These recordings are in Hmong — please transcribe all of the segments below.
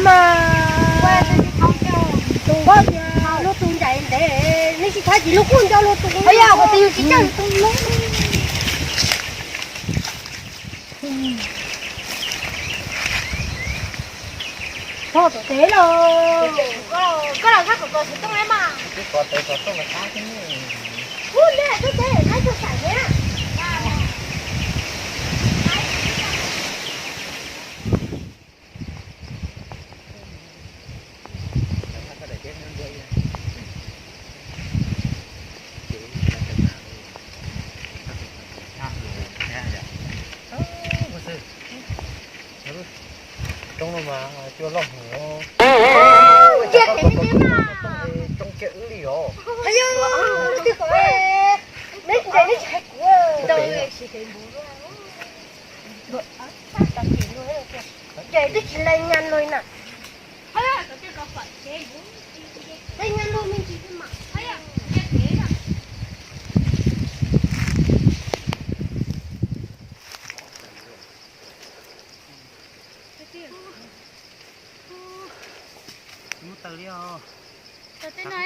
Mas tus npoj tias luag tus ncaim ntev, neb tsis thab tsis luag kuj nco luag tus. Yog ua tes yus tsis coj yus tus no. Txog tom teb los. Koj los sab kom kom xov tooj mas. Ub, neb twb teb neb tug saim thiab. Roob no mas cua loj heev. Cia kev li mas. Roob kiag wb li os. Twb kom neb tsis ncaim neb tsis hais kuv. Ces twb tsis lees nyas lus na. Lees nyas lus me ntsis mas. Muab taws li os. Taws tej no.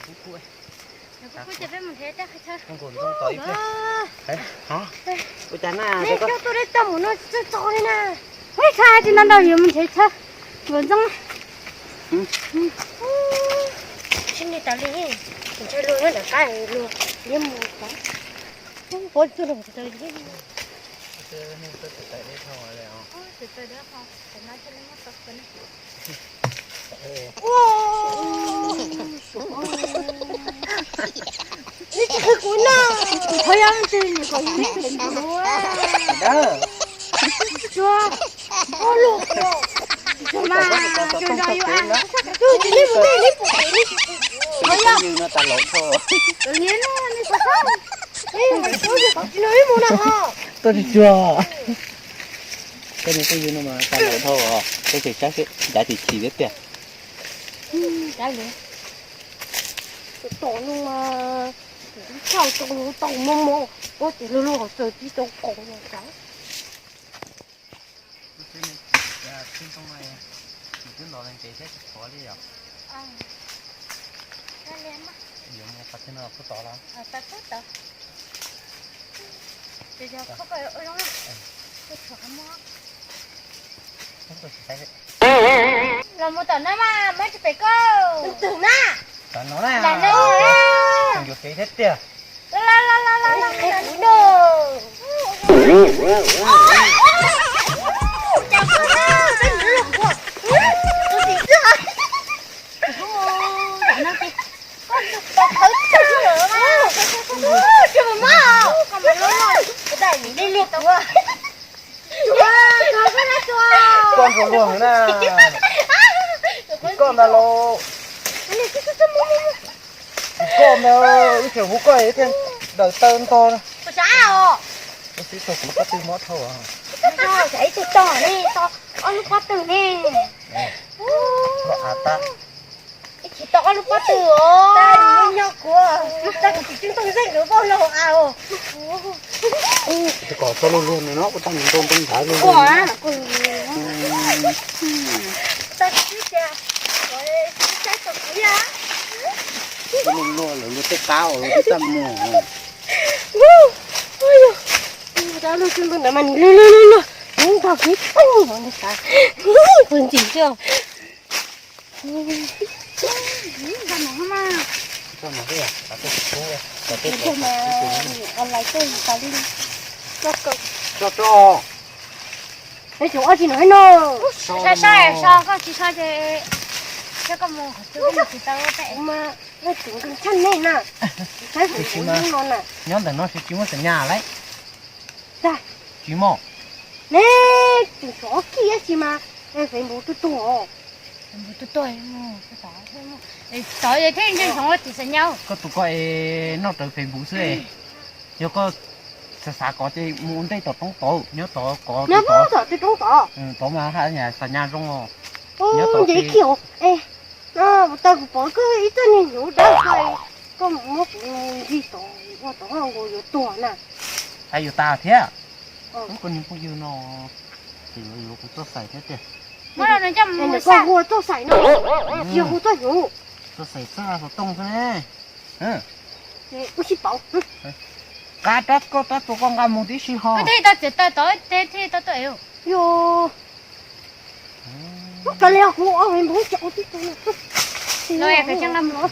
Kuv kuj ces peb mus nrhiav raj qhia tshawb. Nkaus ntoo tod ib pliag. Ua cas na, neb coj tuaj deb tag mus no txog txog li na. Ua tshaj tsis no nrog yus mus nrhiav tshawb. Nkaus ntxoog na. Sib nti tas li, ntshai luag nyob nram qab luag liab mus tas. Pov txog rau taws li. Neb tsis qhia kuv na. Qhov yog twg nws kom yus neb pem ntug. Tsuag. Ua luaj. Tsuag mas, tsuag nrog yus a. Tsuag tsis neb mus neb, neb pum neb tsis pum. Qhov yog. Tawm liab na, neb tsis txhob. Neb tsis tsuag. Koj nws phooj ywg no mas tau lawm dhau os, koj tseem saib seb ncav tsis chim thiab tiag. Tom no mas tau tau mob mob, koj ces luag luag hauv taws tib tau qoom los tsav. Twb los ntev thiab tsis qhuav li yom. Yuav mus qhov twg no puag tod los? Los mus tom no mas muab tsis pem koj. Twg na? Tom no na. Yuav kev thiab tiag. Los los los los los. Koj ntsuas luag heev na. Koj ntag los. Koj ntag, ib txhia hu koj thiaj daws taw ntog. Tab sis thaum kuv lub pob tw mob dhau. Ib txhia tau ne, tau ob lub pob tw ne. Ib txhia tau ob lub pob tw os. Nyob kuv, tau kuv tsis coj tau zeej nkawd vauj los a os. Kom txog luag luag no, ua tau ntoo ntoo nthav luag luag. Luag luag lawv luag tej qab os, luag twb txaj muag. Luag luag luag, ntog kiag poob no xav, puag ntxim xwb. Tso tso. Neb tseem ob tsis no no. Sai sai so, koj tsis so ces thiab koj mus qhov twg koj mus tsis tau pem. Mas nej tseem nkees tshaj nej na. Saib Facebook no na. Nyob ntawm no tsis muaj xas nyas lauj. Tsis muaj. Neb tseem tshuav ob kis tab sis mas Facebook tuag tuag os. Tod thiaj nyob ntsoov ua tim xas nyas. Koj tus ko es noj rawv Facebook xwb es. Yog koj xav xav kov ces mus ua ntej tom roob tod, nyob tod kov. Nyob tom tej roob tod. Tod mas haj yam xas nyas zoo os. Nyob tod ces kij os. No, ua tau kuv pom koj ib txoj niag hnyuv dawb ko, koj muab kuv ntsig tod ua tod nkaus yuav tuag na. Hais yuav tas thiab. Koj niag phooj ywg no. Ces yuav yuav kuv txoj xaim thiab tiag. Muab los nws coj mus koj saj. Hu txoj xaim no, yog hu txoj hnyuv. Txoj xaim xaj xov tooj xwb ne. Ub sib pauv. Qab rab koj rab tua koj nqa mus tib si ho. Koj thiaj tau txiav taws tod thiaj tau tuaj ev. Yog. Ub, kav liam, hu ob npawg cov tib tug. Los es koj coj nqa mus.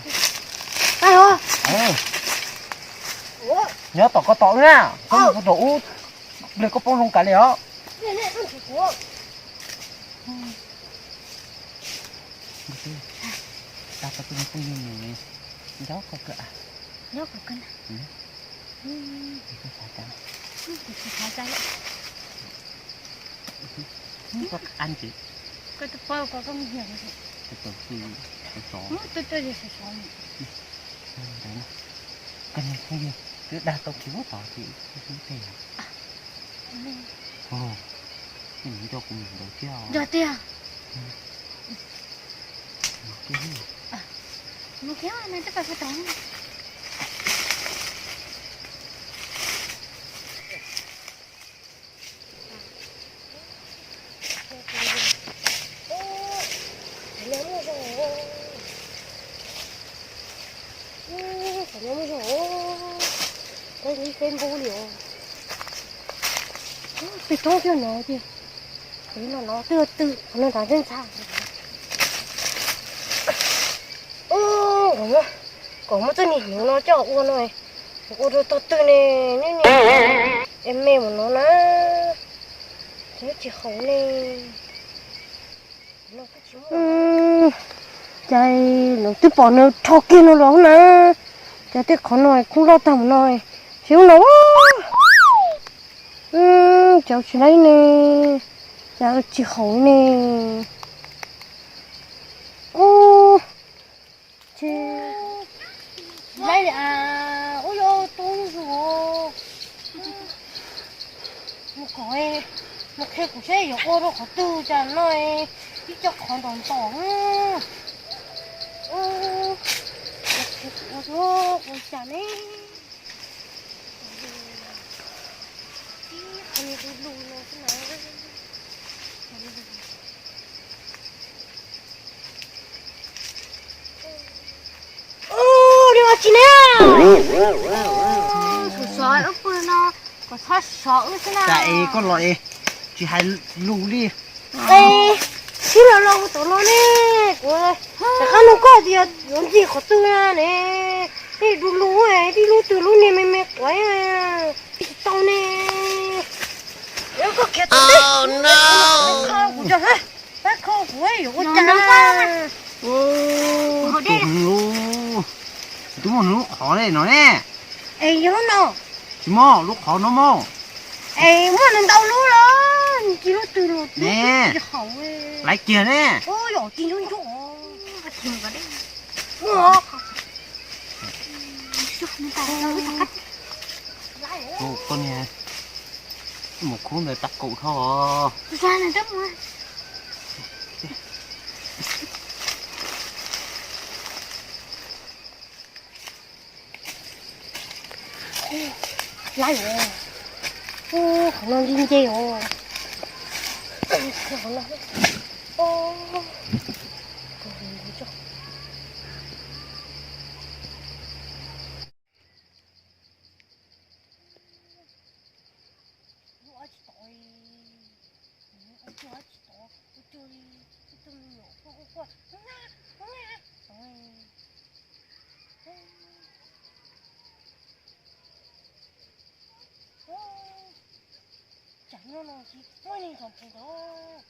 Nyob tom koj tom wb na, koj mus tom ub, pliag koj poob zoo kav liam os. Tag tau tus phooj ywg nws nyob koj kawg. Koj xav cas? Koj qab ntsis. Koj twb paub koj koj mus hiam. Koj tus phooj ywg sov sov. Koj niag phooj ywg twb dag tau kiag ub tod ces ub twb tej yog. Nws nco kuv mus ntawd thiab. Yog tiag. Mus kiag na, twb pais puag tod. Peb thoob thiab no ces peb no no twb twm qhov no nrad ntxhab. Kom muab txoj niag hnyuv no coj ua no, ua rau tog twg ne, neb niag me mus no na, tsis haum ne. Cas los twb pom nws rho kiag no los na, cas tej qhov no khoob loj tag mus no, tsis ub no. Cas tsis laib ne, cas tsis haum ne. Ub, tsis laib li as, ub yuav tub zus. Mus kom, mus qhia kuv seb yuav ua rau qhov twg cas no, ib co qhov ntom ntom. Ua cas ne? Ib qho niag du lug no xwb na. Ub, li ua tsi na? Sov sov wb pw no, kom txhob sov wb xwb na. Cas es koj los es tsis hais lus li? Es sib los los mus tom no ne, kuv rov qab nug koj tias yuav ncig qhov twg na ne. Tej du lug, tej lub twg lub niag me me quav tsis tau ne. Koj khiav tom tej, kho kuv, pab kho kuv yuav ua cas na. Tus hluas, twb muaj lub qhov li no ne. Es yog lub no? Tsis muaj, lub qhov no muaj. Es muaj ntau lub los ncig lub twg los twb tsis haum. Laiv kiag ne. Ub, yog tis ncuab ncuab. Koj niag mus khub ntawd tag kaum dhau os. Laib os. Ub, qhov no nce nce os. Lub ob tsis tod, lub ob tsis tod, ua cuag li ib tug me nyuam quaj quaj quaj, ub, ub, ub. Tsam nyob no tsis muaj neeg txom phem ntawd.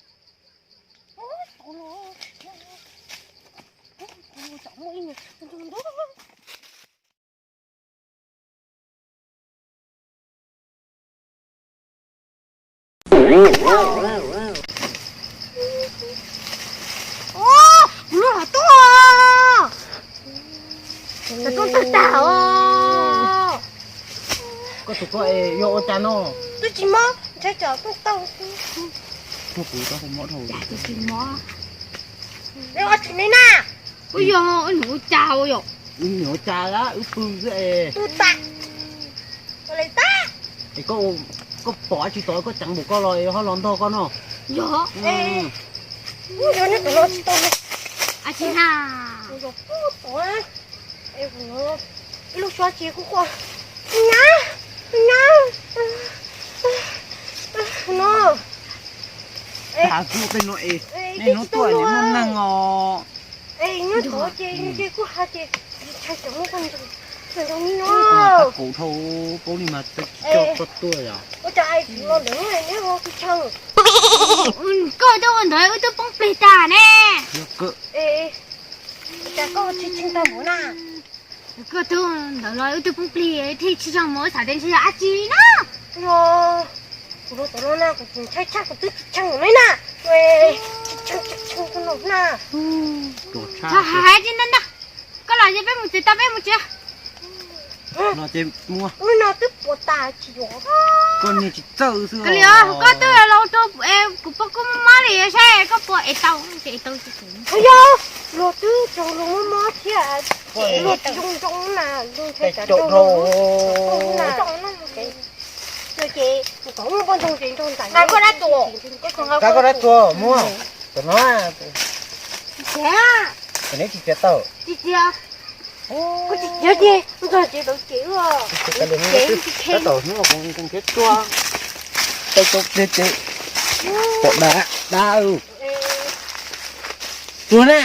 Ub, tau los, ub, tsam muaj ib nyuag ntug ntug. Ub, kuv lub hom tuaj. Hom tuaj tawg tag os. Koj tus koj es yog ua cas no? Twb tsis mob, ntshai tsam tuaj tawg xwb. Tuaj kuv tau mob dhau. Twb tsis mob. Yog tsis ne na. Ub, yog wb nws ua cas ua yom? Wb nws ua cas wb pw xwb es. Tus tas. Es koj, koj pom dab tsi tod koj ceev npaum koj los ho los ntog koj no? Yog. Ub, yog nej tus no tsis tau li. Ab tsi na. Yog kuv tuav. Es kuv ib lub suab tsis kuj quaj. Nyab, nyab. No. Tag kuv tej no es, nej hnub tuaj nej muaj neeg os. Es nyob tod ces, ces kuj hais tias tsis tshee cov muaj poj ntxoog, poj ntxoog ni no. Kuv dhau paub li mas tsis coj koj tuaj yom. Ua cas es kuv los ntawd neb ho tsis tshee? Koj tuaj ua ntawd wb twb poob plig tag ne. Es cas koj tsis tshee tag npaum na? Koj tuaj ntawd los wb twb poob plig thiaj tsis tshee mus, xav tias ntshe yog dab tsi na. Yog kuv los tod no na kuv tsis ntshai tshaj kuv twb tsis tshee li na. Tsis tshee tsis tshee tus no na. Txhob hais tsis ntau ntau. Koj los ces peb mus tsev tau peb mus tsev. No ces mus. Lub no twb puas tas tsis yuav. Koj niag tsis txawj xwb. Koj li os, koj twb los rau kuv pom koj mob mob li saib koj puas ev tau, ev tau. Yog, luag twb tsaug luag mob mob thiab, luag tsis zoo zoo na, luag ntshai tsam raug luag na. No ces kuv kom muaj poj ntxoog ces nrog ntxais. Nqa koj dab tsi, nqa koj dab tsi muab. Tam no, tam neb tsis txiav tau. Tsis txiav. Kuv tsis txiav ces ntxog ces tau ces ua. Tab tom hnub kuv nrhiav tsuag, tau tau pliag ces pom dab dab. Tsuag na.